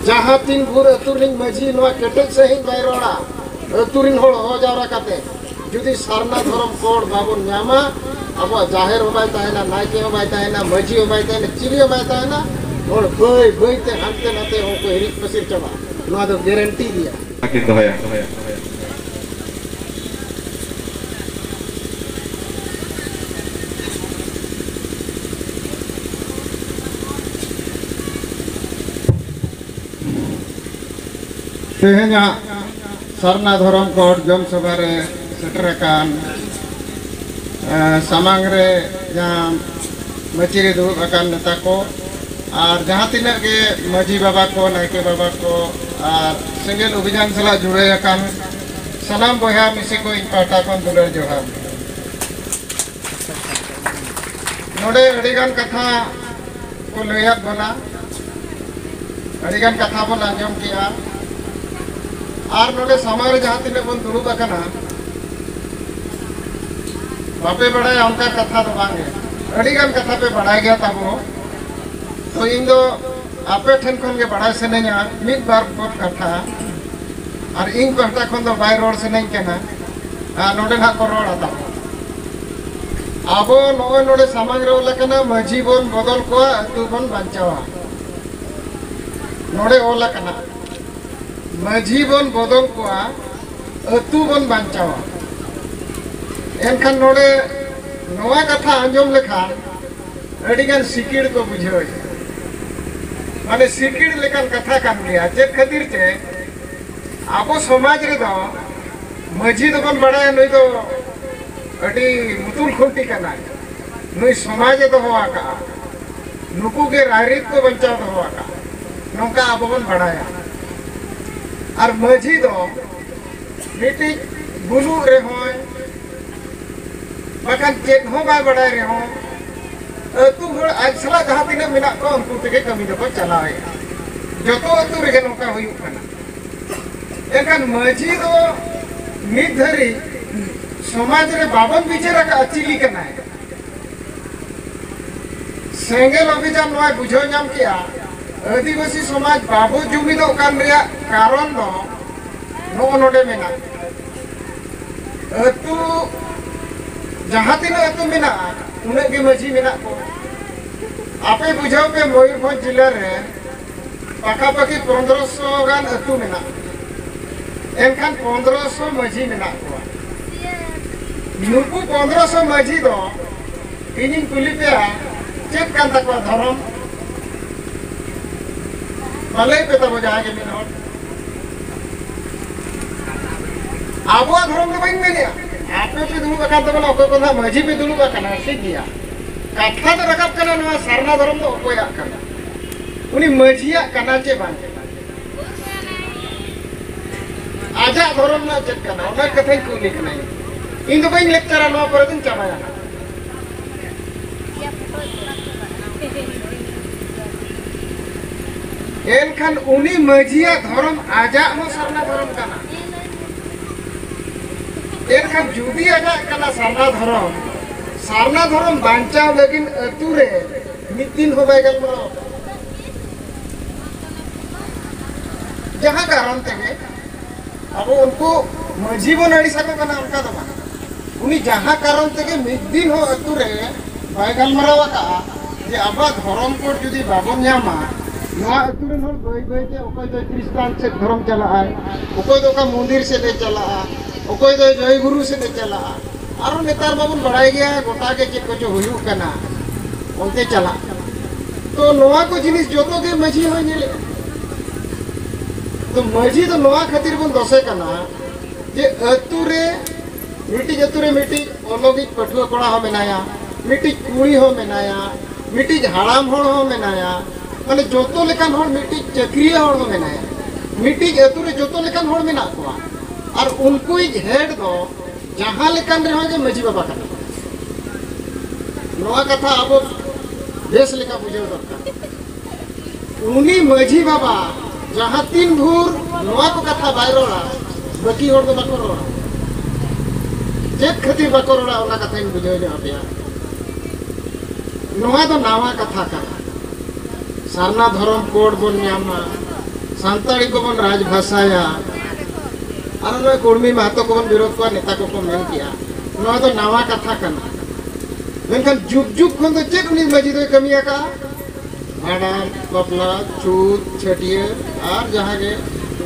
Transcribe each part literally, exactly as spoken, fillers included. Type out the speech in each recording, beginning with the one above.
ᱡᱟᱦᱟᱸ ᱛᱤᱱ ᱵᱷᱳᱨ ᱟᱹᱛᱩ ᱨᱤᱱᱤᱡ ᱢᱟᱹᱡᱷᱤ ᱱᱚᱣᱟ ᱠᱮᱴᱮᱡ ᱥᱟᱺᱦᱤᱡ ᱵᱟᱭ ᱨᱚᱲᱟ, ᱟᱹᱛᱩ ᱨᱤᱱ ᱦᱚᱲ ᱦᱚᱦᱚ ᱡᱟᱣᱨᱟ ᱠᱟᱛᱮ, ᱡᱩᱫᱤ ᱥᱟᱨᱱᱟ ᱫᱷᱚᱨᱚᱢ ᱠᱳᱰ ᱵᱟᱵᱚᱱ ᱧᱟᱢᱟ, ᱟᱵᱚᱣᱟᱜ ᱡᱟᱦᱮᱨ ᱦᱚᱸ ᱵᱟᱭ ᱛᱟᱦᱮᱱᱟ, ᱱᱟᱭᱠᱮ ᱦᱚᱸ ᱵᱟᱭ ᱛᱟᱦᱮᱱᱟ, ᱢᱟᱹᱡᱷᱤ ᱦᱚᱸ ᱵᱟᱭ ᱛᱟᱦᱮᱱᱟ, ᱪᱤᱞᱤ ᱦᱚᱸ ᱵᱟᱭ ᱛᱟᱦᱮᱱᱟ᱾ ᱦᱚᱲ ᱵᱟᱹᱭ ᱵᱟᱹᱭ ᱛᱮ ᱦᱟᱱᱛᱮ ᱱᱟᱛᱮ ᱦᱚᱸ ᱠᱚ ᱦᱤᱨᱤᱡ ᱯᱟᱹᱥᱤᱨ ᱪᱟᱵᱟᱜᱼᱟ, ᱱᱚᱣᱟ ᱫᱚ ᱜᱮᱨᱮᱱᱴᱤ ᱜᱮᱭᱟ᱾ ᱠᱤᱱ ᱫᱚᱦᱚᱭᱟ᱾ ᱛᱮᱦᱮᱧᱟᱜ ᱥᱟᱨᱱᱟ ᱫᱷᱚᱨᱚᱢ ᱠᱳᱰ ᱡᱚᱢ ᱥᱚᱵᱷᱟ ᱨᱮ ᱥᱮᱴᱮᱨ ᱟᱠᱟᱱ, ᱮ, ᱥᱟᱢᱟᱝ ᱨᱮ ᱡᱟᱦᱟᱸ ᱢᱟᱹᱪᱤ ᱨᱮ ᱫᱩᱲᱩᱵ ᱟᱠᱟᱱ ᱱᱮᱛᱟ ᱠᱚ ᱟᱨ ᱡᱟᱦᱟᱸ ᱛᱤᱱᱟᱹᱜ ᱜᱮ ᱢᱟᱹᱡᱷᱤ ᱵᱟᱵᱟ ᱠᱚ, ᱱᱟᱭᱠᱮ ᱵᱟᱵᱟ ᱠᱚ ᱟᱨ ᱥᱮᱸᱜᱮᱞ ᱚᱵᱷᱤᱡᱟᱱ ᱥᱟᱞᱟᱜ ᱡᱩᱲᱟᱹᱣ ᱟᱠᱟᱱ ᱥᱟᱱᱟᱢ ᱵᱚᱭᱦᱟ ᱢᱤᱥᱤ ᱠᱚ ᱤᱧ ᱯᱟᱦᱴᱟ ᱠᱷᱚᱱ ᱫᱩᱞᱟᱹᱲ ᱡᱚᱦᱟᱨ᱾ ᱱᱚᱰᱮ ᱟᱹᱰᱤᱜᱟᱱ ᱠᱟᱛᱷᱟ ᱠᱚ ᱞᱟᱹᱭᱟᱫ ᱵᱚᱱᱟ, ᱟᱹᱰᱤᱜᱟᱱ ᱠᱟᱛᱷᱟ ᱵᱚᱱ ᱟᱸᱡᱚᱢ ᱠᱮᱜᱼᱟ᱾ ᱟᱨ ᱱᱚᱰᱮ ᱥᱟᱢᱟᱝ ᱨᱮ ᱡᱟᱦᱟᱸ ᱛᱤᱱᱟᱹᱜ ᱵᱚᱱ ᱫᱩᱲᱩᱵ ᱟᱠᱟᱱᱟ, ᱵᱟᱯᱮ ᱵᱟᱲᱟᱭᱟ ᱚᱱᱠᱟ ᱠᱟᱛᱷᱟ ᱫᱚ ᱵᱟᱝ ᱜᱮ, ᱟᱹᱰᱤᱜᱟᱱ ᱠᱟᱛᱷᱟ ᱯᱮ ᱵᱟᱲᱟᱭ ᱜᱮᱭᱟ ᱛᱟᱵᱚ᱾ ᱛᱚ ᱤᱧ ᱫᱚ ᱟᱯᱮ ᱴᱷᱮᱱ ᱠᱷᱚᱱ ᱜᱮ ᱵᱟᱲᱟᱭ ᱥᱟᱱᱟᱧᱟ ᱢᱤᱫ ᱵᱟᱨ ᱯᱚᱫ ᱠᱟᱛᱷᱟ, ᱟᱨ ᱤᱧ ᱯᱟᱦᱴᱟ ᱠᱷᱚᱱ ᱫᱚ ᱵᱟᱭ ᱨᱚᱲ ᱥᱟᱱᱟᱧ ᱠᱟᱱᱟ᱾ ᱟᱨ ᱱᱚᱰᱮ ᱱᱟᱦᱟᱜ ᱠᱚ ᱨᱚᱲᱟ ᱛᱟᱵᱚ᱾ ᱟᱵᱚ ᱱᱚᱜᱼᱚᱭ ᱱᱚᱰᱮ ᱥᱟᱢᱟᱝ ᱨᱮ ᱚᱞ ᱟᱠᱟᱱᱟ, "ᱢᱟᱹᱡᱷᱤ ᱵᱚᱱ ᱵᱚᱫᱚᱞ ᱠᱚᱣᱟ, ᱟᱹᱛᱩ ᱵᱚᱱ ᱵᱟᱧᱪᱟᱣᱟ", ᱱᱚᱰᱮ ᱚᱞ ᱟᱠᱟᱱᱟ᱾ ᱢᱟᱹᱡᱷᱤ ᱵᱚᱱ ᱵᱚᱫᱚᱞ ᱠᱚᱣᱟ, ᱟᱹᱛᱩ ᱵᱚᱱ ᱵᱟᱧᱪᱟᱣᱟ᱾ ᱮᱱᱠᱷᱟᱱ ᱱᱚᱰᱮ ᱱᱚᱣᱟ ᱠᱟᱛᱷᱟ ᱟᱸᱡᱚᱢ ᱞᱮᱠᱷᱟᱱ ᱟᱹᱰᱤᱜᱟᱱ ᱥᱤᱠᱤᱲ ᱠᱚ ᱵᱩᱡᱷᱟᱹᱣᱮᱫᱼᱟ᱾ ᱢᱟᱱᱮ ᱥᱤᱠᱤᱲ ᱞᱮᱠᱟᱱ ᱠᱟᱛᱷᱟ ᱠᱟᱱ ᱜᱮᱭᱟ᱾ ᱪᱮᱫ ᱠᱷᱟᱹᱛᱤᱨ ᱪᱮ ᱟᱵᱚ ᱥᱚᱢᱟᱡᱽ ᱨᱮᱫᱚ ᱢᱟᱹᱡᱷᱤ ᱫᱚᱵᱚᱱ ᱵᱟᱲᱟᱭᱟ, ᱱᱩᱭ ᱫᱚ ᱟᱹᱰᱤ ᱢᱩᱛᱩᱞ ᱠᱷᱩᱱᱴᱤ ᱠᱟᱱᱟᱭ, ᱱᱩᱭ ᱥᱚᱢᱟᱡᱽ ᱮ ᱫᱚᱦᱚ ᱟᱠᱟᱫᱼᱟ, ᱱᱩᱠᱩ ᱜᱮ ᱨᱟᱭᱨᱤᱛ ᱠᱚ ᱵᱟᱧᱪᱟᱣ ᱫᱚᱦᱚ ᱟᱠᱟᱫᱼᱟ, ᱱᱚᱝᱠᱟ ᱟᱵᱚ ᱵᱚᱱ ᱵᱟᱲᱟᱭᱟ᱾ ᱟᱨ ᱢᱟᱹᱡᱷᱤ ᱫᱚ ᱢᱤᱫᱴᱤᱡ ᱵᱩᱞᱩᱜ ᱨᱮᱦᱚᱸᱭ, ᱵᱟᱠᱷᱟᱱ ᱪᱮᱫ ᱦᱚᱸ ᱵᱟᱭ ᱵᱟᱲᱟᱭ ᱨᱮᱦᱚᱸ, ᱟᱹᱛᱩ ᱦᱚᱲ ᱟᱡ ᱥᱟᱞᱟᱜ ᱡᱟᱦᱟᱸ ᱛᱤᱱᱟᱹᱜ ᱢᱮᱱᱟᱜ ᱠᱚᱣᱟ, ᱩᱱᱠᱩ ᱛᱮᱜᱮ ᱠᱟᱹᱢᱤ ᱫᱚᱠᱚ ᱪᱟᱞᱟᱣᱮᱫᱼᱟ᱾ ᱡᱚᱛᱚ ᱟᱹᱛᱩ ᱨᱮᱜᱮ ᱱᱚᱝᱠᱟ ᱦᱩᱭᱩᱜ ᱠᱟᱱᱟ᱾ ᱮᱱᱠᱷᱟᱱ ᱢᱟᱹᱡᱷᱤ ᱫᱚ ᱱᱤᱛ ᱫᱷᱟᱹᱨᱤᱡ ᱥᱚᱢᱟᱡᱽ ᱨᱮ ᱵᱟᱵᱚᱱ ᱵᱤᱪᱟᱹᱨ ᱟᱠᱟᱫᱼᱟ ᱪᱤᱞᱤ ᱠᱟᱱᱟᱭ᱾ ᱥᱮᱸᱜᱮᱞ ᱚᱵᱷᱤᱡᱟᱱ ᱱᱚᱣᱟᱭ ᱵᱩᱡᱷᱟᱹᱣ ᱧᱟᱢ ᱠᱮᱜᱼᱟ ᱟᱹᱫᱤᱵᱟᱹᱥᱤ ᱥᱚᱢᱟᱡᱽ ᱵᱟᱵᱚ ᱡᱩᱢᱤᱫᱚᱜ ᱠᱟᱱ ᱨᱮᱭᱟᱜ ᱠᱟᱨᱚᱱ ᱫᱚ ᱱᱚᱜᱼᱚ ᱱᱚᱰᱮ ᱢᱮᱱᱟᱜᱼᱟ᱾ ᱟᱹᱛᱩ, ᱡᱟᱦᱟᱸ ᱛᱤᱱᱟᱹᱜ ᱟᱹᱛᱩ ᱢᱮᱱᱟᱜᱼᱟ, ᱩᱱᱟᱹᱜ ᱜᱮ ᱢᱟᱹᱡᱷᱤ ᱢᱮᱱᱟᱜ ᱠᱚᱣᱟ᱾ ᱟᱯᱮ ᱵᱩᱡᱷᱟᱹᱣ ᱯᱮ, ᱢᱚᱭᱩᱨᱵᱷᱚᱸᱡᱽ ᱡᱤᱞᱟᱹ ᱨᱮ ᱯᱟᱠᱟᱯᱟᱠᱤ ᱯᱚᱱᱫᱽᱨᱚᱥᱚ ᱜᱟᱱ ᱟᱹᱛᱩ ᱢᱮᱱᱟᱜᱼᱟ, ᱮᱱᱠᱷᱟᱱ ᱯᱚᱱᱫᱽᱨᱚᱥᱚ ᱢᱟᱹᱡᱷᱤ ᱢᱮᱱᱟᱜ ᱠᱚᱣᱟ᱾ ᱱᱩᱠᱩ ᱯᱚᱱᱫᱽᱨᱚᱥᱚ ᱢᱟᱹᱡᱷᱤ ᱫᱚ ᱤᱧᱤᱧ ᱠᱩᱞᱤ ᱯᱮᱭᱟ, ᱪᱮᱫ ᱠᱟᱱ ᱛᱟᱠᱚᱣᱟ ᱫᱷᱚᱨᱚᱢ? ᱢᱟ ᱞᱟᱹᱭ ᱯᱮ ᱛᱟᱵᱚ ᱡᱟᱦᱟᱸᱭ ᱜᱮ ᱢᱤᱫ ᱦᱚᱲ᱾ ᱟᱵᱚᱣᱟᱜ ᱫᱷᱚᱨᱚᱢ ᱫᱚ ᱵᱟᱹᱧ ᱢᱮᱱᱮᱜᱼᱟ, ᱟᱯᱮ ᱯᱮ ᱫᱩᱲᱩᱵ ᱟᱠᱟᱱ ᱛᱟᱵᱚᱱᱟ, ᱚᱠᱚᱭ ᱠᱚ ᱱᱟᱦᱟᱜ ᱢᱟᱹᱡᱷᱤ ᱯᱮ ᱫᱩᱲᱩᱵ ᱟᱠᱟᱱᱟ, ᱴᱷᱤᱠ ᱜᱮᱭᱟ᱾ ᱠᱟᱛᱷᱟ ᱫᱚ ᱨᱟᱠᱟᱵ ᱠᱟᱱᱟ, ᱱᱚᱣᱟ ᱥᱟᱨᱱᱟ ᱫᱷᱚᱨᱚᱢ ᱫᱚ ᱚᱠᱚᱭᱟᱜ ᱠᱟᱱᱟ? ᱩᱱᱤ ᱢᱟᱹᱡᱷᱤᱭᱟᱜ ᱠᱟᱱᱟ ᱪᱮ ᱵᱟᱝ? ᱟᱡᱟᱜ ᱫᱷᱚᱨᱚᱢ ᱨᱮᱱᱟᱜ ᱪᱮᱫ ᱠᱟᱱᱟ, ᱚᱱᱟ ᱠᱟᱛᱷᱟᱧ ᱠᱩᱞᱤ ᱠᱟᱱᱟ᱾ ᱤᱧ ᱫᱚ ᱵᱟᱹᱧ ᱞᱮᱠᱪᱟᱨᱟ, ᱱᱚᱣᱟ ᱯᱚᱨᱮ ᱫᱚᱧ ᱪᱟᱵᱟᱭᱟ᱾ ᱮᱱᱠᱷᱟᱱ ᱩᱱᱤ ᱢᱟᱹᱡᱷᱤᱭᱟᱜ ᱫᱷᱚᱨᱚᱢ ᱟᱡᱟᱜ ᱦᱚᱸ ᱥᱟᱨᱱᱟ ᱫᱷᱚᱨᱚᱢ ᱠᱟᱱᱟ᱾ ᱮᱱᱠᱷᱟᱱ ᱡᱩᱫᱤ ᱟᱡᱟᱜ ᱠᱟᱱᱟ ᱥᱟᱨᱱᱟ ᱫᱷᱚᱨᱚᱢ, ᱥᱟᱨᱱᱟ ᱫᱷᱚᱨᱚᱢ ᱵᱟᱧᱪᱟᱣ ᱞᱟᱹᱜᱤᱫ ᱟᱹᱛᱩ ᱨᱮ ᱢᱤᱫ ᱫᱤᱱ ᱦᱚᱸ ᱵᱟᱭ ᱜᱟᱞᱢᱟᱨᱟᱣ ᱟᱠᱟᱫᱟ᱾ ᱡᱟᱦᱟᱸ ᱠᱟᱨᱚᱱ ᱛᱮᱜᱮ ᱟᱵᱚ ᱩᱱᱠᱩ ᱢᱟᱹᱡᱷᱤ ᱵᱚᱱ ᱟᱹᱲᱤᱥ ᱟᱠᱚ ᱠᱟᱱᱟ, ᱚᱱᱠᱟ ᱫᱚ ᱵᱟᱝ᱾ ᱩᱱᱤ ᱡᱟᱦᱟᱸ ᱠᱟᱨᱚᱱ ᱛᱮᱜᱮ ᱢᱤᱫ ᱫᱤᱱ ᱦᱚᱸ ᱟᱹᱛᱩ ᱨᱮ ᱵᱟᱭ ᱜᱟᱞᱢᱟᱨᱟᱣ ᱟᱠᱟᱫᱼᱟ ᱡᱮ ᱟᱵᱚᱣᱟᱜ ᱫᱷᱚᱨᱚᱢ ᱠᱳᱰ ᱡᱩᱫᱤ ᱵᱟᱵᱚᱱ ᱧᱟᱢᱟ, ᱱᱚᱣᱟ ᱟᱹᱛᱩ ᱨᱮᱱ ᱦᱚᱲ ᱵᱟᱹᱭ ᱵᱟᱹᱭ ᱛᱮ ᱚᱠᱚᱭ ᱫᱚ ᱠᱷᱨᱤᱥᱴᱟᱱ ᱥᱮᱫ ᱫᱷᱚᱨᱚᱢ ᱪᱟᱞᱟᱜᱼᱟᱭ, ᱚᱠᱚᱭ ᱫᱚ ᱚᱠᱟ ᱢᱚᱱᱫᱤᱨ ᱥᱮᱫ ᱮ ᱪᱟᱞᱟᱜᱼᱟ, ᱚᱠᱚᱭ ᱫᱚ ᱡᱚᱭ ᱜᱩᱨᱩ ᱥᱮᱫ ᱮ ᱪᱟᱞᱟᱜᱼᱟ᱾ ᱟᱨᱚ ᱱᱮᱛᱟᱨ ᱢᱟᱵᱚᱱ ᱵᱟᱲᱟᱭ ᱜᱮᱭᱟ, ᱜᱚᱴᱟ ᱜᱮ ᱪᱮᱫ ᱠᱚᱪᱚ ᱦᱩᱭᱩᱜ ᱠᱟᱱᱟ, ᱚᱱᱛᱮ ᱪᱟᱞᱟᱜ ᱠᱟᱱᱟ᱾ ᱛᱚ ᱱᱚᱣᱟ ᱠᱚ ᱡᱤᱱᱤᱥ ᱡᱚᱛᱚ ᱜᱮ ᱢᱟᱹᱡᱷᱤ ᱦᱚᱸᱭ ᱧᱮᱞᱮᱫᱼᱟ᱾ ᱛᱚ ᱢᱟᱹᱡᱷᱤ ᱫᱚ ᱱᱚᱣᱟ ᱠᱷᱟᱹᱛᱤᱨ ᱵᱚᱱ ᱫᱚᱥᱮ ᱠᱟᱱᱟ ᱡᱮ ᱟᱹᱛᱩ ᱨᱮ, ᱢᱤᱫᱴᱤᱡ ᱟᱹᱛᱩ ᱨᱮ ᱢᱤᱫᱴᱤᱡ ᱚᱞᱚᱜᱤᱡ ᱯᱟᱹᱴᱷᱩᱣᱟᱹ ᱠᱚᱲᱟ ᱦᱚᱸ ᱢᱮᱱᱟᱭᱟ, ᱢᱤᱫᱴᱤᱡ ᱠᱩᱲᱤ ᱦᱚᱸ ᱢᱮᱱᱟᱭᱟ, ᱢᱤᱫᱴᱤᱡ ᱦᱟᱲᱟᱢ ᱦᱚᱲ ᱦᱚᱸ ᱢᱮᱱᱟᱭᱟ, ᱢᱟᱱᱮ ᱡᱚᱛᱚ ᱞᱮᱠᱟᱱ ᱦᱚᱲ, ᱢᱤᱫᱴᱤᱡ ᱪᱟᱹᱠᱨᱤᱭᱟᱹ ᱦᱚᱲ ᱦᱚᱸ ᱢᱮᱱᱟᱭᱟ, ᱢᱤᱫᱴᱤᱡ ᱟᱹᱛᱩ ᱨᱮ ᱡᱚᱛᱚ ᱞᱮᱠᱟᱱ ᱦᱚᱲ ᱢᱮᱱᱟᱜ ᱠᱚᱣᱟ᱾ ᱟᱨ ᱩᱱᱠᱩᱭᱤᱡ ᱦᱮᱰ ᱫᱚ ᱡᱟᱦᱟᱸ ᱞᱮᱠᱟᱱ ᱨᱮᱦᱚᱸ ᱜᱮ ᱢᱟᱹᱡᱷᱤ ᱵᱟᱵᱟ ᱠᱟᱱᱟ᱾ ᱱᱚᱣᱟ ᱠᱟᱛᱷᱟ ᱟᱵᱚ ᱵᱮᱥ ᱞᱮᱠᱟ ᱵᱩᱡᱷᱟᱹᱣ ᱫᱚᱨᱠᱟᱨ᱾ ᱩᱱᱤ ᱢᱟᱹᱡᱷᱤ ᱵᱟᱵᱟ ᱡᱟᱦᱟᱸ ᱛᱤᱱ ᱵᱷᱳᱨ ᱱᱚᱣᱟ ᱠᱚ ᱠᱟᱛᱷᱟ ᱵᱟᱭ ᱨᱚᱲᱟ, ᱵᱟᱹᱠᱤ ᱦᱚᱲ ᱫᱚ ᱵᱟᱠᱚ ᱨᱚᱲᱟ᱾ ᱪᱮᱫ ᱠᱷᱟᱹᱛᱤᱨ ᱵᱟᱠᱚ ᱨᱚᱲᱟ, ᱚᱱᱟ ᱠᱟᱛᱷᱟᱧ ᱵᱩᱡᱷᱟᱹᱣ ᱧᱚᱜ ᱟᱯᱮᱭᱟ᱾ ᱱᱚᱣᱟ ᱫᱚ ᱱᱟᱣᱟ ᱠᱟᱛᱷᱟ ᱠᱟᱱᱟ᱾ ᱥᱟᱨᱱᱟ ᱫᱷᱚᱨᱚᱢ ᱠᱳᱰ ᱵᱚᱱ ᱧᱟᱢᱟ, ᱥᱟᱱᱛᱟᱲᱤ ᱠᱚᱵᱚᱱ ᱨᱟᱡᱽ ᱵᱷᱟᱥᱟᱭᱟ, ᱟᱨ ᱱᱚᱜᱼᱚᱭ ᱠᱩᱲᱢᱤ ᱢᱟᱦᱟᱛᱚ ᱠᱚᱵᱚᱱ ᱵᱤᱨᱳᱫ ᱠᱚᱣᱟ, ᱱᱮᱛᱟ ᱠᱚᱠᱚ ᱢᱮᱱ ᱠᱮᱜᱼᱟ᱾ ᱱᱚᱣᱟ ᱫᱚ ᱱᱟᱣᱟ ᱠᱟᱛᱷᱟ ᱠᱟᱱᱟ᱾ ᱢᱮᱱᱠᱷᱟᱱ ᱡᱩᱜᱽ ᱡᱩᱜᱽ ᱠᱷᱚᱱ ᱫᱚ ᱪᱮᱫ ᱩᱱᱤ ᱢᱟᱹᱡᱷᱤ ᱫᱚᱭ ᱠᱟᱹᱢᱤ ᱟᱠᱟᱫᱼᱟ? ᱵᱷᱟᱸᱰᱟᱱ, ᱵᱟᱯᱞᱟ, ᱪᱷᱩᱛ, ᱪᱷᱟᱹᱴᱭᱟᱹᱨ ᱟᱨ ᱡᱟᱦᱟᱸ ᱜᱮ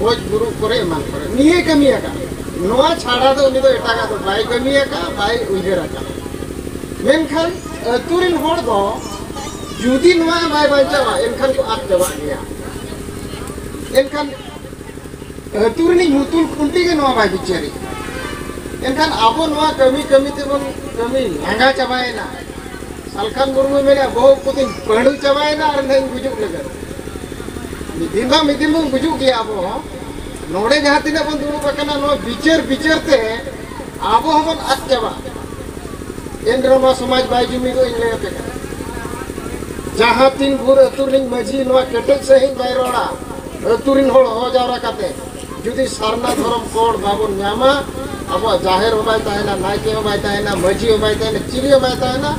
ᱜᱚᱡ ᱜᱩᱨᱩᱜ ᱠᱚᱨᱮ ᱮᱢᱟᱱ ᱠᱚᱨᱮ ᱱᱤᱭᱟᱹ ᱠᱟᱹᱢᱤ ᱟᱠᱟᱫᱼᱟ᱾ ᱱᱚᱣᱟ ᱪᱷᱟᱲᱟ ᱫᱚ ᱩᱱᱤ ᱫᱚ ᱮᱴᱟᱜᱟᱜ ᱫᱚ ᱵᱟᱭ ᱠᱟᱹᱢᱤ ᱟᱠᱟᱫᱼᱟ, ᱵᱟᱭ ᱩᱭᱦᱟᱹᱨ ᱟᱠᱟᱫᱼᱟ᱾ ᱢᱮᱱᱠᱷᱟᱱ ᱟᱹᱛᱩ ᱨᱮᱱ ᱦᱚᱲ ᱫᱚ ᱡᱩᱫᱤ ᱱᱚᱣᱟ ᱵᱟᱭ ᱵᱟᱧᱪᱟᱣᱟ, ᱮᱱᱠᱷᱟᱱ ᱠᱚ ᱟᱫ ᱪᱟᱵᱟᱜ ᱜᱮᱭᱟ᱾ ᱮᱱᱠᱷᱟᱱ ᱟᱹᱛᱩ ᱨᱤᱱᱤᱡ ᱢᱩᱛᱩᱞ ᱠᱷᱩᱱᱴᱤ ᱜᱮ ᱱᱚᱣᱟ ᱵᱟᱭ ᱵᱤᱪᱟᱹᱨᱤ᱾ ᱮᱱᱠᱷᱟᱱ ᱟᱵᱚ ᱱᱚᱣᱟ ᱠᱟᱹᱢᱤ ᱠᱟᱹᱢᱤ ᱛᱮᱵᱚᱱ ᱠᱟᱹᱢᱤ ᱞᱟᱸᱜᱟ ᱪᱟᱵᱟᱭᱮᱱᱟ᱾ ᱥᱟᱞᱠᱷᱟᱱ ᱢᱩᱨᱢᱩᱭ ᱢᱮᱱᱟ, "ᱵᱟᱹᱦᱩ ᱠᱚᱫᱚᱧ ᱯᱟᱹᱰᱩ ᱪᱟᱵᱟᱭᱮᱱᱟ ᱟᱨ ᱱᱟᱦᱟᱜ ᱤᱧ ᱜᱩᱡᱩᱜ ᱞᱟᱹᱜᱤᱫ᱾" ᱢᱤᱫ ᱫᱤᱱ ᱵᱟᱝ ᱢᱤᱫ ᱫᱤᱱ ᱵᱚᱱ ᱜᱩᱡᱩᱜ ᱜᱮᱭᱟ ᱟᱵᱚ ᱦᱚᱸ᱾ ᱱᱚᱰᱮ ᱡᱟᱦᱟᱸ ᱛᱤᱱᱟᱹᱜ ᱵᱚᱱ ᱫᱩᱲᱩᱵ ᱟᱠᱟᱱᱟ, ᱱᱚᱣᱟ ᱵᱤᱪᱟᱹᱨ ᱵᱤᱪᱟᱹᱨ ᱛᱮ ᱟᱵᱚ ᱦᱚᱸᱵᱚᱱ ᱟᱫ ᱪᱟᱵᱟᱜᱼᱟ᱾ ᱮᱱ ᱨᱮᱦᱚᱸ ᱱᱚᱣᱟ ᱥᱚᱢᱟᱡᱽ ᱵᱟᱭ ᱡᱩᱢᱤᱫᱚᱜ, ᱤᱧ ᱞᱟᱹᱭ ᱟᱯᱮ ᱠᱟᱱᱟ᱾ ᱡᱟᱦᱟᱸ ᱛᱤᱱ ᱵᱷᱳᱨ ᱟᱹᱛᱩ ᱨᱤᱱᱤᱡ ᱢᱟᱹᱡᱷᱤ ᱱᱚᱣᱟ ᱠᱮᱴᱮᱡ ᱥᱟᱺᱦᱤᱡ ᱵᱟᱭ ᱨᱚᱲᱟ, ᱟᱹᱛᱩ ᱨᱤᱱ ᱦᱚᱲ ᱦᱚᱦᱚ ᱡᱟᱣᱨᱟ ᱠᱟᱛᱮ, ᱡᱩᱫᱤ ᱥᱟᱨᱱᱟ ᱫᱷᱚᱨᱚᱢ ᱠᱳᱰ ᱵᱟᱵᱚᱱ ᱧᱟᱢᱟ, ᱟᱵᱚᱣᱟᱜ ᱡᱟᱦᱮᱨ ᱦᱚᱸ ᱵᱟᱭ ᱛᱟᱦᱮᱱᱟ, ᱱᱟᱭᱠᱮ ᱦᱚᱸ ᱵᱟᱭ ᱛᱟᱦᱮᱱᱟ, ᱢᱟᱹᱡᱷᱤ ᱦᱚᱸ ᱵᱟᱭ ᱛᱟᱦᱮᱱᱟ, ᱪᱤᱞᱤ ᱦᱚᱸ ᱵᱟᱭ ᱛᱟᱦᱮᱱᱟ᱾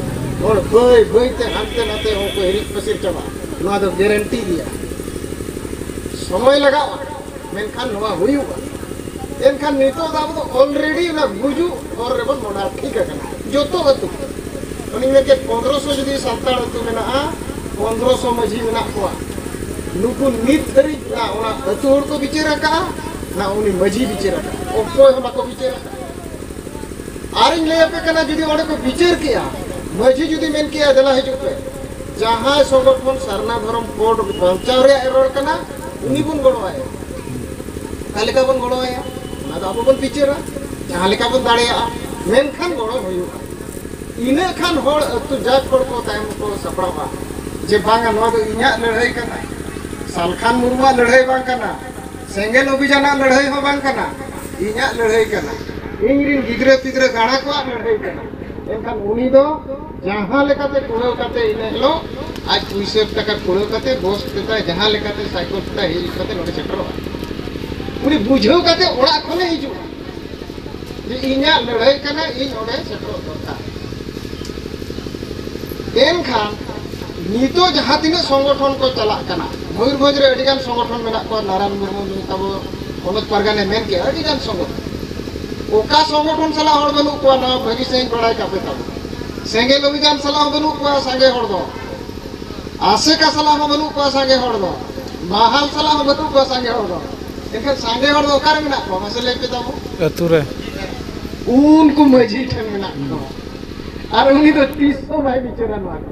ᱦᱚᱲ ᱵᱟᱹᱭ ᱵᱟᱹᱭ ᱛᱮ ᱦᱟᱱᱛᱮ ᱱᱟᱛᱮ ᱦᱚᱸᱠᱚ ᱦᱤᱨᱤᱡ ᱯᱟᱹᱥᱤᱨ ᱪᱟᱵᱟᱜᱼᱟ᱾ ᱱᱚᱣᱟ ᱫᱚ ᱜᱮᱨᱮᱱᱴᱤ ᱜᱮᱭᱟ᱾ ᱥᱚᱢᱚᱭ ᱞᱟᱜᱟᱜᱼᱟ, ᱢᱮᱱᱠᱷᱟᱱ ᱱᱚᱣᱟ ᱦᱩᱭᱩᱜᱼᱟ᱾ ᱮᱱᱠᱷᱟᱱ ᱱᱤᱛᱚᱜ ᱫᱚ ᱟᱵᱚ ᱫᱚ already ᱚᱱᱟ ᱜᱩᱡᱩᱜ ᱦᱚᱨ ᱨᱮᱵᱚᱱ ᱢᱚᱱᱟᱨ ᱴᱷᱤᱠ ᱟᱠᱟᱱᱟ᱾ ᱡᱚᱛᱚ ᱟᱹᱛᱩ, ᱩᱱᱤ ᱢᱮᱱ ᱠᱮᱫ ᱯᱚᱱᱫᱽᱨᱚᱥᱚ ᱡᱩᱫᱤ ᱥᱟᱱᱛᱟᱲ ᱟᱹᱛᱩ ᱢᱮᱱᱟᱜᱼᱟ, ᱯᱚᱱᱫᱽᱨᱚᱥᱚ ᱢᱟᱹᱡᱷᱤ ᱢᱮᱱᱟᱜ ᱠᱚᱣᱟ, ᱱᱩᱠᱩ ᱱᱤᱛ ᱫᱷᱟᱹᱨᱤᱡ ᱱᱟ ᱚᱱᱟ ᱟᱹᱛᱩ ᱦᱚᱲ ᱠᱚ ᱵᱤᱪᱟᱹᱨ ᱟᱠᱟᱫᱼᱟ, ᱱᱟ ᱩᱱᱤ ᱢᱟᱹᱡᱷᱤ ᱵᱤᱪᱟᱹᱨ ᱟᱠᱟᱫᱼᱟ, ᱚᱠᱚᱭ ᱦᱚᱸ ᱵᱟᱠᱚ ᱵᱤᱪᱟᱹᱨ ᱟᱠᱟᱫᱼᱟ᱾ ᱟᱨᱤᱧ ᱞᱟᱹᱭ ᱟᱯᱮ ᱠᱟᱱᱟ, ᱡᱩᱫᱤ ᱚᱸᱰᱮ ᱠᱚ ᱵᱤᱪᱟᱹᱨ ᱠᱮᱜᱼᱟ, ᱢᱟᱹᱡᱷᱤ ᱡᱩᱫᱤ ᱢᱮᱱ ᱠᱮᱜᱼᱟ, "ᱫᱮᱞᱟ ᱦᱤᱡᱩᱜ ᱯᱮ, ᱡᱟᱦᱟᱸᱭ ᱥᱚᱝᱜᱚᱴᱷᱚᱱ ᱥᱟᱨᱱᱟ ᱫᱷᱚᱨᱚᱢ ᱠᱳᱰ ᱵᱟᱧᱪᱟᱣ ᱨᱮᱭᱟᱜ ᱮ ᱨᱚᱲ ᱠᱟᱱᱟ, ᱩᱱᱤ ᱵᱚᱱ ᱜᱚᱲᱚ ᱟᱭᱟ᱾" ᱚᱠᱟ ᱞᱮᱠᱟ ᱵᱚᱱ ᱜᱚᱲᱚ ᱟᱭᱟ, ᱚᱱᱟ ᱫᱚ ᱟᱵᱚ ᱵᱚᱱ ᱵᱤᱪᱟᱹᱨᱟ, ᱡᱟᱦᱟᱸ ᱞᱮᱠᱟ ᱵᱚᱱ ᱫᱟᱲᱮᱭᱟᱜᱼᱟ, ᱢᱮᱱᱠᱷᱟᱱ ᱜᱚᱲᱚ ᱦᱩᱭᱩᱜᱼᱟ᱾ ᱤᱱᱟᱹ ᱠᱷᱟᱱ ᱦᱚᱲ, ᱟᱹᱛᱩ ᱡᱟᱠ ᱦᱚᱲ ᱠᱚ ᱛᱟᱭᱚᱢ ᱠᱚ ᱥᱟᱯᱲᱟᱣᱟ ᱡᱮ, "ᱵᱟᱝᱟ, ᱱᱚᱣᱟ ᱫᱚ ᱤᱧᱟᱹᱜ ᱞᱟᱹᱲᱦᱟᱹᱭ ᱠᱟᱱᱟ, ᱥᱟᱞᱠᱷᱟᱱ ᱢᱩᱨᱢᱩᱣᱟᱜ ᱞᱟᱹᱲᱦᱟᱹᱭ ᱵᱟᱝ ᱠᱟᱱᱟ, ᱥᱮᱸᱜᱮᱞ ᱚᱵᱷᱤᱡᱟᱱᱟᱜ ᱞᱟᱹᱲᱦᱟᱹᱭ ᱦᱚᱸ ᱵᱟᱝ ᱠᱟᱱᱟ, ᱤᱧᱟᱹᱜ ᱞᱟᱹᱲᱦᱟᱹᱭ ᱠᱟᱱᱟ, ᱤᱧ ᱨᱤᱱ ᱜᱤᱫᱽᱨᱟᱹ ᱯᱤᱫᱽᱨᱟᱹ ᱜᱟᱬᱟ ᱠᱚᱣᱟᱜ ᱞᱟᱹᱲᱦᱟᱹᱭ ᱠᱟᱱᱟ᱾" ᱮᱱᱠᱷᱟᱱ ᱩᱱᱤ ᱫᱚ ᱡᱟᱦᱟᱸ ᱞᱮᱠᱟᱛᱮ ᱠᱩᱲᱟᱹᱣ ᱠᱟᱛᱮ ᱤᱱᱟᱹ ᱦᱤᱞᱳᱜ ᱟᱡ ᱯᱩᱭᱥᱟᱹ ᱴᱟᱠᱟ ᱠᱩᱲᱟᱹᱣ ᱠᱟᱛᱮ ᱵᱚᱥ ᱛᱮᱛᱟᱭ ᱡᱟᱦᱟᱸ ᱞᱮᱠᱟᱛᱮ ᱥᱟᱭᱠᱮᱞ ᱛᱮᱛᱟᱭ ᱦᱮᱡ ᱠᱟᱛᱮ ᱱᱚᱰᱮ ᱥᱮᱴᱮᱨᱚᱜᱼᱟ, ᱩᱱᱤ ᱵᱩᱡᱷᱟᱹᱣ ᱠᱟᱛᱮ ᱚᱲᱟᱜ ᱠᱷᱚᱱᱮ ᱦᱤᱡᱩᱜᱼᱟ ᱡᱮ ᱤᱧᱟᱹᱜ ᱞᱟᱹᱲᱦᱟᱹᱭ ᱠᱟᱱᱟ, ᱤᱧ ᱚᱸᱰᱮ ᱥᱮᱴᱮᱨᱚᱜ ᱫᱚᱨᱠᱟᱨ᱾ ᱮᱱᱠᱷᱟᱱ ᱱᱤᱛᱚᱜ ᱡᱟᱦᱟᱸ ᱛᱤᱱᱟᱹᱜ ᱥᱚᱝᱜᱚᱴᱷᱚᱱ ᱠᱚ ᱪᱟᱞᱟᱜ ᱠᱟᱱᱟ, ᱢᱚᱭᱩᱨᱵᱷᱚᱸᱡᱽ ᱨᱮ ᱟᱹᱰᱤ ᱜᱟᱱ ᱥᱚᱝᱜᱚᱴᱷᱚᱱ ᱢᱮᱱᱟᱜ ᱠᱚᱣᱟ, ᱱᱟᱨᱟᱭᱚᱱ ᱢᱩᱨᱢᱩ ᱱᱩᱭ ᱛᱟᱵᱚ ᱯᱚᱱᱚᱛ ᱯᱟᱨᱜᱟᱱᱟᱭ ᱢᱮᱱ ᱠᱮᱜᱼᱟ, ᱟᱹᱰᱤ ᱜᱟᱱ ᱥᱚᱝᱜᱚᱴᱷᱚᱱ᱾ ᱚᱠᱟ ᱥᱚᱝᱜᱚᱴᱷᱚᱱ ᱥᱟᱞᱟᱜ ᱦᱚᱲ ᱵᱟᱹᱱᱩᱜ ᱠᱚᱣᱟ, ᱱᱚᱣᱟ ᱵᱷᱟᱹᱜᱤ ᱥᱟᱺᱦᱤᱡ ᱵᱟᱲᱟᱭ ᱠᱟᱯᱮ ᱛᱟᱵᱚ᱾ ᱥᱮᱸᱜᱮᱞ ᱚᱵᱷᱤᱡᱟᱱ ᱥᱟᱞᱟᱜ ᱦᱚᱸ ᱵᱟᱹᱱᱩᱜ ᱠᱚᱣᱟ ᱥᱟᱸᱜᱮ ᱦᱚᱲ ᱫᱚ, ᱟᱥᱮᱠᱟ ᱥᱟᱞᱟᱜ ᱦᱚᱸ ᱵᱟᱹᱱᱩᱜ ᱠᱚᱣᱟ ᱥᱟᱸᱜᱮ ᱦᱚᱲ ᱫᱚ, ᱢᱟᱦᱟᱞ ᱥᱟᱞᱟᱜ ᱦᱚᱸ ᱵᱟᱹᱱᱩᱜ ᱠᱚᱣᱟ ᱥᱟᱸᱜᱮ ᱦᱚᱲ ᱫᱚ᱾ ᱮᱱᱠᱷᱟᱱ ᱥᱟᱸᱜᱮ ᱦᱚᱲ ᱫᱚ ᱚᱠᱟᱨᱮ ᱢᱮᱱᱟᱜ ᱠᱚᱣᱟ, ᱢᱟᱥᱮ ᱞᱟᱹᱭ ᱯᱮ ᱛᱟᱵᱚ? ᱟᱹᱛᱩ ᱨᱮ᱾ ᱩᱱᱠᱩ ᱢᱟᱹᱡᱷᱤ ᱴᱷᱮᱱ ᱢᱮᱱᱟᱜ ᱠᱚᱣᱟ᱾ ᱟᱨ ᱩᱱᱤ ᱫᱚ ᱛᱤᱥ ᱦᱚᱸ ᱵᱟᱭ ᱵᱤᱪᱟᱹᱨᱟ ᱱᱚᱣᱟ ᱠᱚ᱾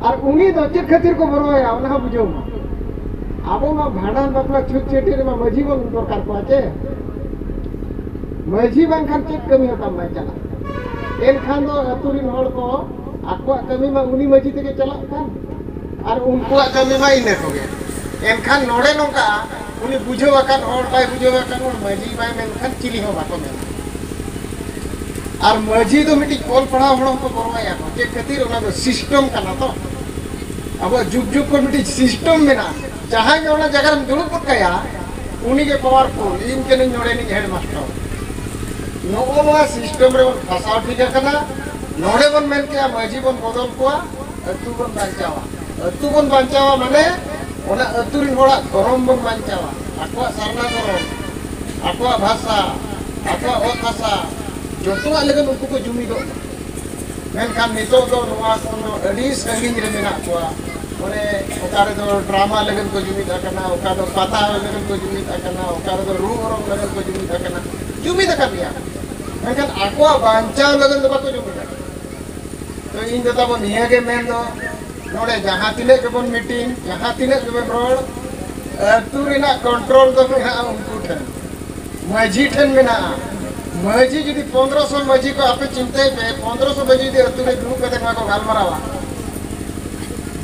ᱟᱨ ᱩᱱᱤ ᱫᱚ ᱪᱮᱫ ᱠᱷᱟᱹᱛᱤᱨ ᱠᱚ ᱵᱚᱨᱚᱭᱟ, ᱚᱱᱟ ᱦᱚᱸ ᱵᱩᱡᱷᱟᱹᱣ ᱢᱟ᱾ ᱟᱵᱚ ᱢᱟ ᱵᱷᱟᱸᱰᱟᱱ, ᱵᱟᱯᱞᱟ, ᱪᱷᱩᱛ, ᱪᱷᱟᱹᱴᱭᱟᱹᱨ ᱨᱮᱢᱟ ᱢᱟᱹᱡᱷᱤ ᱵᱚᱱ ᱫᱚᱨᱠᱟᱨ ᱠᱚᱣᱟ ᱪᱮ? ᱢᱟᱹᱡᱷᱤ ᱵᱟᱝᱠᱷᱟᱱ ᱪᱮᱫ ᱠᱟᱹᱢᱤ ᱦᱚᱸ ᱛᱟᱢ ᱵᱟᱭ ᱪᱟᱞᱟᱜᱼᱟ᱾ ᱮᱱᱠᱷᱟᱱ ᱫᱚ ᱟᱹᱛᱩ ᱨᱤᱱ ᱦᱚᱲ ᱠᱚ ᱟᱠᱚᱣᱟᱜ ᱠᱟᱹᱢᱤ ᱢᱟ ᱩᱱᱤ ᱢᱟᱹᱡᱷᱤ ᱛᱮᱜᱮ ᱪᱟᱞᱟᱜ ᱠᱟᱱ, ᱟᱨ ᱩᱱᱠᱩᱣᱟᱜ ᱠᱟᱹᱢᱤ ᱢᱟ ᱤᱱᱟᱹ ᱠᱚᱜᱮ᱾ ᱮᱱᱠᱷᱟᱱ ᱱᱚᱰᱮ ᱱᱚᱝᱠᱟ, ᱩᱱᱤ ᱵᱩᱡᱷᱟᱹᱣ ᱟᱠᱟᱱ ᱦᱚᱲ ᱵᱟᱭ ᱵᱩᱡᱷᱟᱹᱣ ᱟᱠᱟᱱ ᱦᱚᱲ ᱢᱟᱹᱡᱷᱤ ᱵᱟᱭ ᱢᱮᱱᱠᱷᱟᱱ ᱪᱤᱞᱤ ᱦᱚᱸ ᱵᱟᱠᱚ ᱢᱮᱱᱟ᱾ ᱟᱨ ᱢᱟᱹᱡᱷᱤ ᱫᱚ ᱢᱤᱫᱴᱤᱡ ᱚᱞ ᱯᱟᱲᱦᱟᱣ ᱦᱚᱲ ᱦᱚᱸᱠᱚ ᱵᱚᱨᱚᱭᱟᱠᱚ᱾ ᱪᱮᱫ ᱠᱷᱟᱹᱛᱤᱨ? ᱚᱱᱟ ᱫᱚ ᱥᱤᱥᱴᱮᱢ ᱠᱟᱱᱟ ᱛᱚ᱾ ᱟᱵᱚᱣᱟᱜ ᱡᱩᱜᱽ ᱡᱩᱜᱽ ᱠᱷᱚᱱ ᱢᱤᱫᱴᱤᱡ ᱥᱤᱥᱴᱮᱢ ᱢᱮᱱᱟᱜᱼᱟ᱾ ᱡᱟᱦᱟᱸᱭ ᱜᱮ ᱚᱱᱟ ᱡᱟᱭᱜᱟ ᱨᱮᱢ ᱫᱩᱲᱩᱵ ᱜᱚᱫ ᱠᱟᱭᱟ, ᱩᱱᱤ ᱜᱮ ᱯᱟᱣᱟᱨᱯᱷᱩᱞ, "ᱤᱧ ᱠᱟᱹᱱᱟᱹᱧ ᱱᱚᱰᱮᱱᱤᱡ ᱦᱮᱰ ᱢᱟᱥᱴᱟᱨ᱾" ᱱᱚᱜᱼᱚ ᱱᱚᱣᱟ ᱥᱤᱥᱴᱮᱢ ᱨᱮᱵᱚᱱ ᱯᱷᱟᱥᱟᱣ ᱴᱷᱤᱠ ᱟᱠᱟᱱᱟ᱾ ᱱᱚᱰᱮ ᱵᱚᱱ ᱢᱮᱱ ᱠᱮᱜᱼᱟ ᱢᱟᱹᱡᱷᱤ ᱵᱚᱱ ᱵᱚᱫᱚᱞ ᱠᱚᱣᱟ, ᱟᱹᱛᱩ ᱵᱚᱱ ᱵᱟᱧᱪᱟᱣᱟ᱾ ᱟᱹᱛᱩ ᱵᱚᱱ ᱵᱟᱧᱪᱟᱣᱟ ᱢᱟᱱᱮ ᱚᱱᱟ ᱟᱹᱛᱩ ᱨᱤᱱ ᱦᱚᱲᱟᱜ ᱫᱷᱚᱨᱚᱢ ᱵᱚᱱ ᱵᱟᱧᱪᱟᱣᱟ, ᱟᱠᱚᱣᱟᱜ ᱥᱟᱨᱱᱟ ᱫᱷᱚᱨᱚᱢ, ᱟᱠᱚᱣᱟᱜ ᱵᱷᱟᱥᱟ, ᱟᱠᱚᱣᱟᱜ ᱚᱛ ᱦᱟᱥᱟ, ᱡᱚᱛᱚᱣᱟᱜ ᱞᱟᱹᱜᱤᱫ ᱩᱱᱠᱩ ᱠᱚ ᱡᱩᱢᱤᱫᱚᱜ ᱢᱟ᱾ ᱢᱮᱱᱠᱷᱟᱱ ᱱᱤᱛᱚᱜ ᱫᱚ ᱱᱚᱣᱟ ᱠᱷᱚᱱ ᱫᱚ ᱟᱹᱰᱤ ᱥᱟᱺᱜᱤᱧ ᱨᱮ ᱢᱮᱱᱟᱜ ᱠᱚᱣᱟ᱾ ᱢᱟᱱᱮ ᱚᱠᱟ ᱨᱮᱫᱚ ᱰᱨᱟᱢᱟ ᱞᱟᱹᱜᱤᱫ ᱠᱚ ᱡᱩᱢᱤᱫ ᱟᱠᱟᱱᱟ, ᱚᱠᱟ ᱫᱚ ᱯᱟᱛᱟ ᱞᱟᱹᱜᱤᱫ ᱠᱚ ᱡᱩᱢᱤᱫ ᱟᱠᱟᱱᱟ, ᱚᱠᱟ ᱨᱮᱫᱚ ᱨᱩ ᱚᱨᱚᱝ ᱞᱟᱹᱜᱤᱫ ᱠᱚ ᱡᱩᱢᱤᱫ ᱟᱠᱟᱱᱟ, ᱡᱩᱢᱤᱫ ᱟᱠᱟᱱ ᱜᱮᱭᱟ᱾ ᱢᱮᱱᱠᱷᱟᱱ ᱟᱠᱚᱣᱟᱜ ᱵᱟᱧᱪᱟᱣ ᱞᱟᱹᱜᱤᱫ ᱫᱚ ᱵᱟᱠᱚ ᱡᱩᱢᱤᱫ ᱟᱠᱟᱱᱟ᱾ ᱛᱚ ᱤᱧ ᱫᱚ ᱛᱟᱵᱚ ᱱᱤᱭᱟᱹ ᱜᱮ ᱢᱮᱱ ᱫᱚ, ᱱᱚᱰᱮ ᱡᱟᱦᱟᱸ ᱛᱤᱱᱟᱹᱜ ᱜᱮᱵᱚᱱ ᱢᱤᱴᱤᱝ, ᱡᱟᱦᱟᱸ ᱛᱤᱱᱟᱹᱜ ᱜᱮᱵᱚᱱ ᱨᱚᱲ, ᱟᱹᱛᱩ ᱨᱮᱱᱟᱜ ᱠᱚᱱᱴᱨᱳᱞ ᱫᱚ ᱢᱮᱱᱟᱜᱼᱟ ᱩᱱᱠᱩ ᱴᱷᱮᱱ, ᱢᱟᱹᱡᱷᱤ ᱴᱷᱮᱱ ᱢᱮᱱᱟᱜᱼᱟ᱾ ᱢᱟᱹᱡᱷᱤ ᱡᱩᱫᱤ ᱯᱚᱱᱫᱽᱨᱚᱥᱚ ᱢᱟᱹᱡᱷᱤ ᱠᱚ, ᱟᱯᱮ ᱪᱤᱱᱛᱟᱹᱭ ᱯᱮ, ᱯᱚᱱᱫᱽᱨᱚᱥᱚ ᱢᱟᱹᱡᱷᱤ ᱡᱩᱫᱤ ᱟᱹᱛᱩ ᱨᱮ ᱫᱩᱲᱩᱵ ᱠᱟᱛᱮ ᱱᱚᱣᱟ ᱠᱚ ᱜᱟᱞᱢᱟᱨᱟᱣᱟ,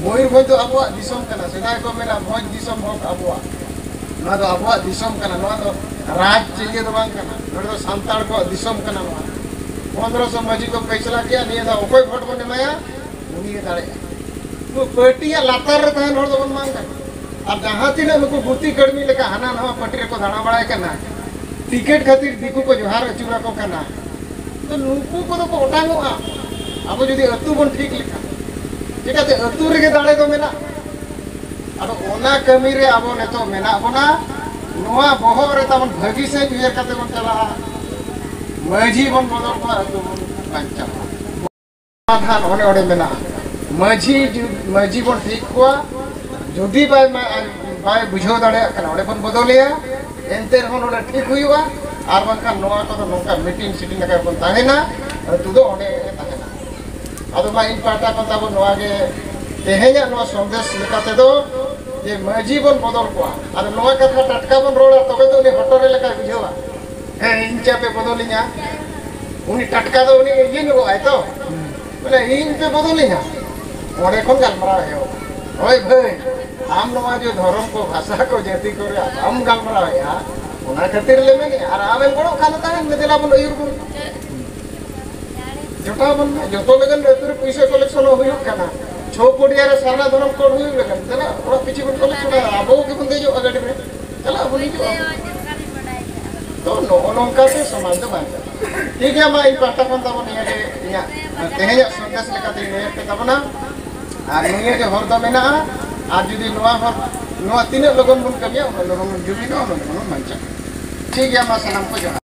ᱢᱚᱭᱩᱨᱵᱷᱚᱸᱡᱽ ᱫᱚ ᱟᱵᱚᱣᱟᱜ ᱫᱤᱥᱚᱢ ᱠᱟᱱᱟ᱾ ᱥᱮᱫᱟᱭ ᱠᱚ ᱢᱮᱱᱟ, "ᱵᱷᱚᱸᱡᱽ ᱫᱤᱥᱚᱢ ᱦᱚᱠ ᱟᱵᱚᱣᱟᱜ᱾" ᱱᱚᱣᱟ ᱫᱚ ᱟᱵᱚᱣᱟᱜ ᱫᱤᱥᱚᱢ ᱠᱟᱱᱟ, ᱱᱚᱣᱟ ᱫᱚ ᱨᱟᱡᱽ ᱪᱮᱫ ᱫᱚ ᱵᱟᱝ ᱠᱟᱱᱟ, ᱱᱚᱣᱟ ᱫᱚ ᱥᱟᱱᱛᱟᱲ ᱠᱚᱣᱟᱜ ᱫᱤᱥᱚᱢ ᱠᱟᱱᱟ᱾ ᱱᱚᱣᱟ ᱯᱚᱱᱫᱽᱨᱚᱥᱚ ᱢᱟᱹᱡᱷᱤ ᱠᱚ ᱯᱷᱮᱥᱞᱟ ᱠᱮᱜᱼᱟ, ᱱᱤᱭᱟᱹ ᱫᱷᱟᱣ ᱚᱠᱚᱭ ᱵᱷᱳᱴ ᱵᱚᱱ ᱮᱢᱟᱭᱟ, ᱩᱱᱤ ᱜᱮ ᱫᱟᱲᱮᱭᱟᱜᱼᱟ᱾ ᱱᱩᱠᱩ ᱯᱟᱹᱴᱤᱭᱟᱜ ᱞᱟᱛᱟᱨ ᱨᱮ ᱛᱟᱦᱮᱱ ᱦᱚᱲ ᱫᱚᱵᱚᱱ ᱵᱟᱝ ᱠᱟᱱᱟ᱾ ᱟᱨ ᱡᱟᱦᱟᱸ ᱛᱤᱱᱟᱹᱜ ᱱᱩᱠᱩ ᱜᱩᱛᱤ ᱠᱟᱹᱲᱢᱤ ᱞᱮᱠᱟ ᱦᱟᱱᱟ ᱱᱟᱣᱟ ᱯᱟᱹᱴᱤ ᱨᱮᱠᱚ ᱫᱟᱬᱟ ᱵᱟᱲᱟᱭ ᱠᱟᱱᱟ, ᱴᱤᱠᱤᱴ ᱠᱷᱟᱹᱛᱤᱨ ᱫᱤᱠᱩ ᱠᱚ ᱡᱚᱦᱟᱨ ᱟᱹᱪᱩᱨ ᱟᱠᱚ ᱠᱟᱱᱟ, ᱛᱚ ᱱᱩᱠᱩ ᱠᱚᱫᱚ ᱠᱚ ᱚᱴᱟᱝᱚᱜᱼᱟ᱾ ᱟᱵᱚ ᱡᱩᱫᱤ ᱟᱹᱛᱩ ᱵᱚᱱ ᱴᱷᱤᱠ ᱞᱮᱠᱷᱟᱱ, ᱪᱤᱠᱟᱹᱛᱮ ᱟᱹᱛᱩ ᱨᱮᱜᱮ ᱫᱟᱲᱮ ᱫᱚ ᱢᱮᱱᱟᱜ᱾ ᱟᱫᱚ ᱚᱱᱟ ᱠᱟᱹᱢᱤ ᱨᱮ ᱟᱵᱚ ᱱᱤᱛᱚᱜ ᱢᱮᱱᱟᱜ ᱵᱚᱱᱟ᱾ ᱱᱚᱣᱟ ᱵᱚᱦᱚᱜ ᱨᱮ ᱛᱟᱵᱚᱱ ᱵᱷᱟᱹᱜᱤ ᱥᱮᱫ ᱩᱭᱦᱟᱹᱨ ᱠᱟᱛᱮ ᱵᱚᱱ ᱪᱟᱞᱟᱜᱼᱟ᱾ ᱢᱟᱹᱡᱷᱤ ᱵᱚᱱ ᱵᱚᱫᱚᱞ ᱠᱚᱣᱟ, ᱟᱹᱛᱩ ᱵᱚᱱ ᱵᱟᱧᱪᱟᱣᱟ᱾ ᱥᱚᱢᱟᱫᱷᱟᱱ ᱚᱱᱮ ᱚᱸᱰᱮ ᱢᱮᱱᱟᱜᱼᱟ᱾ ᱢᱟᱹᱡᱷᱤ ᱡᱩ-, ᱢᱟᱹᱡᱷᱤ ᱵᱚᱱ ᱴᱷᱤᱠ ᱠᱚᱣᱟ᱾ ᱡᱩᱫᱤ ᱵᱟᱭ ᱢᱟ-, ᱵᱟᱭ ᱵᱩᱡᱷᱟᱹᱣ ᱫᱟᱲᱮᱭᱟᱜ ᱠᱟᱱᱟ, ᱚᱸᱰᱮ ᱵᱚᱱ ᱵᱚᱫᱚᱞᱮᱭᱟ᱾ ᱮᱱᱛᱮ ᱨᱮᱦᱚᱸ ᱱᱚᱰᱮ ᱴᱷᱤᱠ ᱦᱩᱭᱩᱜᱼᱟ᱾ ᱟᱨ ᱵᱟᱝᱠᱷᱟᱱ ᱱᱚᱣᱟ ᱠᱚᱫᱚ ᱱᱚᱝᱠᱟ ᱢᱤᱴᱤᱝ ᱥᱤᱴᱤᱝ ᱞᱮᱠᱟ ᱵᱚᱱ ᱛᱟᱦᱮᱱᱟ, ᱟᱹᱛᱩ ᱫᱚ ᱚᱸᱰᱮ ᱜᱮ ᱛᱟᱦᱮᱱᱟ᱾ ᱟᱫᱚ ᱢᱟ ᱤᱧ ᱯᱟᱦᱴᱟ ᱠᱷᱚᱱ ᱛᱟᱵᱚ ᱱᱚᱣᱟ ᱜᱮ ᱛᱮᱦᱮᱧᱟᱜ ᱱᱚᱣᱟ ᱥᱚᱱᱫᱮᱥ ᱞᱮᱠᱟ ᱛᱮᱫᱚ, ᱡᱮ ᱢᱟᱹᱡᱷᱤ ᱵᱚᱱ ᱵᱚᱫᱚᱞ ᱠᱚᱣᱟ᱾ ᱟᱫᱚ ᱱᱚᱣᱟ ᱠᱟᱛᱷᱟ ᱴᱟᱴᱠᱟ ᱵᱚᱱ ᱨᱚᱲᱟ, ᱛᱚᱵᱮ ᱛᱚ ᱩᱱᱤ ᱦᱚᱴᱚᱨ ᱞᱮᱠᱟᱭ ᱵᱩᱡᱷᱟᱹᱣᱟ᱾ ᱦᱮᱸ, ᱤᱧ ᱪᱟ ᱯᱮ ᱵᱚᱫᱚᱞᱤᱧᱟ᱾ ᱩᱱᱤ ᱴᱟᱴᱠᱟ ᱫᱚ ᱩᱱᱤ ᱤᱭᱟᱹ ᱧᱚᱜᱚᱜ ᱟᱭ ᱛᱚ᱾ ᱵᱚᱞᱮ, ᱤᱧ ᱯᱮ ᱵᱚᱫᱚᱞᱤᱧᱟ᱾ ᱚᱸᱰᱮ ᱠᱷᱚᱱ ᱜᱟᱞᱢᱟᱨᱟᱣ ᱮᱦᱚᱵ᱾ ᱦᱳᱭ ᱵᱷᱟᱹᱭ, ᱟᱢ ᱱᱚᱣᱟ ᱡᱮ ᱫᱷᱚᱨᱚᱢ ᱠᱚ, ᱵᱷᱟᱥᱟ ᱠᱚ, ᱡᱟᱹᱛᱤ ᱠᱚᱨᱮ ᱵᱟᱢ ᱜᱟᱞᱢᱟᱨᱟᱣᱮᱫᱼᱟ, ᱚᱱᱟ ᱠᱷᱟᱹᱛᱤᱨ ᱞᱮ ᱢᱮᱱᱮᱫᱼᱟ᱾ ᱟᱨ ᱟᱢᱮᱢ ᱜᱚᱲᱚᱜ ᱠᱷᱟᱱ ᱫᱚ ᱛᱟᱦᱮᱱ ᱢᱮ, ᱫᱮᱞᱟ ᱵᱚᱱ ᱟᱹᱭᱩᱨ ᱵᱚᱱ᱾ ᱡᱚᱴᱟᱣ ᱵᱚᱱ ᱢᱮ, ᱡᱚᱛᱚ ᱞᱟᱹᱜᱤᱫ ᱟᱹᱛᱩ ᱨᱮ ᱯᱩᱭᱥᱟᱹ ᱠᱚᱞᱮᱠᱥᱚᱱ ᱦᱚᱸ ᱦᱩᱭᱩᱜ ᱠᱟᱱᱟ᱾ ᱪᱷᱚ ᱯᱚᱲᱤᱭᱟ ᱨᱮ ᱥᱟᱨᱱᱟ ᱫᱷᱚᱨᱚᱢ ᱠᱳᱰ ᱦᱩᱭᱩᱜ ᱞᱟᱹᱜᱤᱫ, ᱫᱮᱞᱟ ᱚᱲᱟᱜ ᱯᱤᱪᱷᱤ ᱵᱚᱱ ᱠᱚᱞᱮᱠᱥᱚᱱᱟ, ᱟᱵᱚ ᱜᱮᱵᱚᱱ ᱫᱮᱡᱚᱜᱼᱟ ᱜᱟᱹᱰᱤ ᱨᱮ, ᱪᱟᱞᱟᱜ ᱟᱵᱚᱱ ᱦᱤᱡᱩᱜᱼᱟ᱾ ᱛᱚ ᱱᱚᱜᱼᱚ ᱱᱚᱝᱠᱟ ᱛᱮ ᱥᱚᱢᱟᱡᱽ ᱫᱚ ᱵᱟᱧᱪᱟᱜᱼᱟ᱾ ᱴᱷᱤᱠ ᱜᱮᱭᱟ, ᱢᱟ ᱤᱧ ᱯᱟᱦᱴᱟ ᱠᱷᱚᱱ ᱛᱟᱵᱚᱱ ᱱᱤᱭᱟᱹ ᱜᱮ ᱤᱧᱟᱹᱜ ᱛᱮᱦᱮᱧᱟᱜ ᱥᱚᱱᱫᱮᱥ ᱞᱮᱠᱟᱛᱮ ᱱᱤᱭᱟᱹ ᱜᱮ ᱛᱟᱵᱚᱱᱟ᱾ ᱟᱨ ᱱᱤᱭᱟᱹ ᱜᱮ ᱦᱚᱨ ᱫᱚ ᱢᱮᱱᱟᱜᱼᱟ᱾ ᱟᱨ ᱡᱩᱫᱤ ᱱᱚᱣᱟ ᱦᱚᱨ, ᱱᱚᱣᱟ ᱛᱤᱱᱟᱹᱜ ᱞᱚᱜᱚᱱ ᱵᱚᱱ ᱠᱟᱹᱢᱤᱭᱟ, ᱩᱱᱟᱹᱜ ᱞᱚᱜᱚᱱ ᱵᱚᱱ ᱡᱩᱢᱤᱫᱚᱜᱼᱟ, ᱩᱱᱟᱹᱜ ᱞᱚᱜᱚᱱ ᱵᱚᱱ ᱵᱟᱧᱪᱟᱜᱼᱟ᱾ ᱴᱷᱤᱠ ᱜᱮᱭᱟ, ᱢᱟ ᱥᱟᱱᱟᱢ ᱠᱚ ᱡᱚᱦᱟᱨ᱾